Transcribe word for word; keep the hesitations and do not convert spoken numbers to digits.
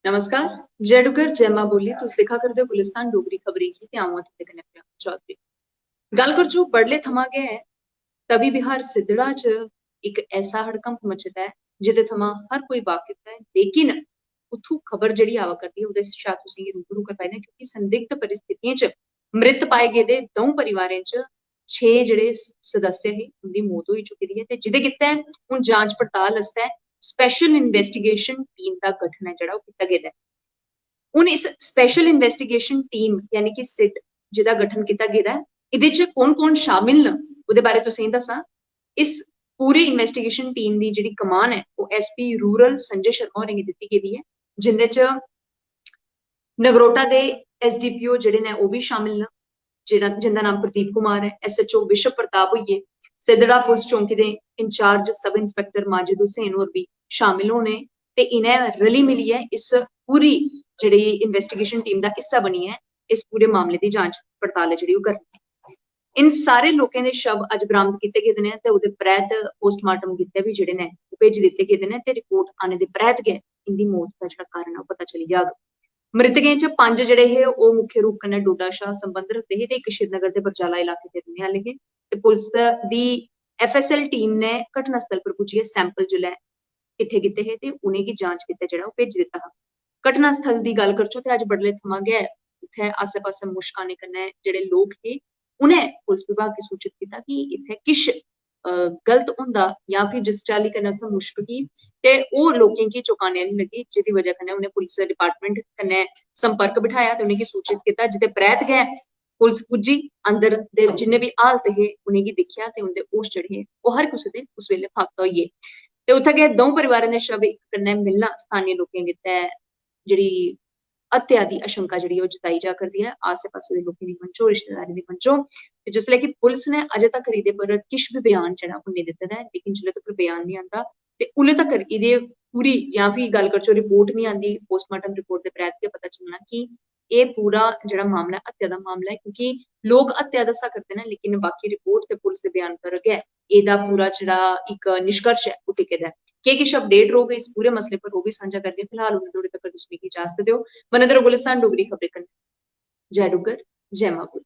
नमस्कार, जय डुग्गर, जय मां बोली। तुस दिक्खा करदे ओ गुलिस्तान डोगरी खबरें गी ते अ'ऊं आं तुं'दे कन्नै प्रियंका चौधरी। गल्ल करचै बडले थमां गै तवी बिहार सिद्धड़ा च इक ऐसा हड़कंप मचे दा ऐ जेह्दे थमां हर कोई वाकिफ ऐ, लेकिन उत्थूं खबर जेह्ड़ी आवा करदी ऐ ओह्दे शा तुसेंगी रूबरू करवाई दें, क्योंकि संदिग्ध परिस्थितियें च मृत पाए गेदे द'ऊं परिवारें च छे जेह्ड़े स-, सदस्य हे उं'दी मौत होई चुकी दी ऐ ते जेह्दे गित्तै हून जांच पड़ताल आस्तै स्पेशल इन्वेस्टिगेशन टीम दा गठन ऐ जेह्ड़ा ओह् कीता गेदा ऐ। हून इस स्पेशल इन्वेस्टिगेशन टीम यानी कि सिट जेह्दा गठन कीता गेदा ऐ, एह्दे च कौन कौन शामिल न ओह्दे बारे तुसेंगी दस्सां। इस पूरी इन्वेस्टिगेशन टीम दी जेह्ड़ी कमान ऐ ओह् एसपी रूरल संजय शर्मा होरें गी दित्ती गेदी ऐ, जिंदे च नगरोटा दे एसडीपीओ जेह्ड़े न ओह् बी शामिल न, जेह्ड़ा जिंदा नाम प्रदीप कुमार ऐ, एसएचओ विश्व प्रताप होई गे, सिद्धड़ा पुलिस चौकी दे incharge sub inspector Majid Hussain होर बी शामिल होने ते इ'नें रली मिलियै इस पूरी जेह्ड़ी इन्वेस्टिगेशन टीम दा हिस्सा बनियै इस पूरे मामले दी जांच पड़ताल ऐ जेह्ड़ी ओह् करनी ऐ। इन सारे लोकें दे शव अज्ज बरामद कीते गेदे न ते ओह्दे परैत पोस्टमार्टम गित्तै बी जेह्ड़े न ओह् भेजी दित्ते गेदे न ते रिपोर्ट आने दे परैत गै इंदी मौत दा जेह्ड़ा कारण ऐ ओह् पता चली जाग। मृतकें च पंज जेह्ड़े हे ओह् मुख्य रूप कन्नै डोडा शा संबंध रखदे हे ते इक श्रीनगर दे बरजाला इलाके दे रौह्ने आह्ले हे ते पुलिस दी एफएसएल टीम ने घटना स्थल पर पुज्जियै सैंपल जिसलै किट्ठे कीते हे ते उ'नेंगी जांच गित्तै जेह्ड़ा ओह् भेजी दित्ता हा। घटना स्थल दी गल्ल करचै ते अज्ज बडले थमां गै उत्थै आस्सै पास्सै मुश्क आने कन्नै जेह्ड़े लोक हे उ'नें पुलिस विभाग गी सूचत कीता कि इत्थै किश अ, गलत होंदा जां फ्ही जिस चाल्ली कन्नै उत्थै मुश्क ही ते ओह् लोकें गी चौंकाने आह्ली लग्गी, जेह्दी बजह कन्नै उ'नें पुलिस डिपार्टमेंट कन्नै संपर्क बठाया ते उ'नेंगी सूचत कीता, जेह्दे परैत गै पुलिस पुज्जी, अंदर दे जिन्ने बी हालत हे उ'नेंगी दिक्खेआ ते उं'दे होश जेह्ड़े हे ओह् हर कुसै दे उस बेल्लै फाख्ता होई गे। ते उत्थै गै द'ऊं परिवारें दे शव इक कन्नै मिलना स्थानीय लोकें गित्तै जेह्ड़ी हत्या दी आशंका जेह्ड़ी ओह् जताई जा करदी ऐ आस्सै पास्सै दे लोकें दी मंजो, रिश्तेदारें दी मंजो। ते जिसलै कि पुलिस ने अजें तक एह्दे पर किश बी बयान जेह्ड़ा ओह् नेईं दित्ते दा ऐ, लेकिन जिसलै तक बयान नेईं आंदा ते उल्लै तक एह्दे पूरी जां फ्ही गल्ल करचै रिपोर्ट नेईं आंदी, पोस्टमार्टम रिपोर्ट दे परैत गै पता चलना कि एह् पूरा जेह्ड़ा मामला ऐ हत्या दा मामला ऐ, क्योंकि लोक हत्या दस्सा करदे न लेकिन बाकी रिपोर्ट ते पुलिस दे बयान पर गै एह्दा पूरा जेह्ड़ा इक निष्कर्ष ऐ ओह् टिके दा ऐ। केह् किश अपडेट रौह्ग इस पूरे मसले पर ओह् बी सांझा करगे। फिलहाल उन्ने तोड़ी तक तुस मिगी इजाजत देओ। बने दे र'वो गुलिस्तान डोगरी खबरें कन्नै। जय डुग्गर, जय मां बोली।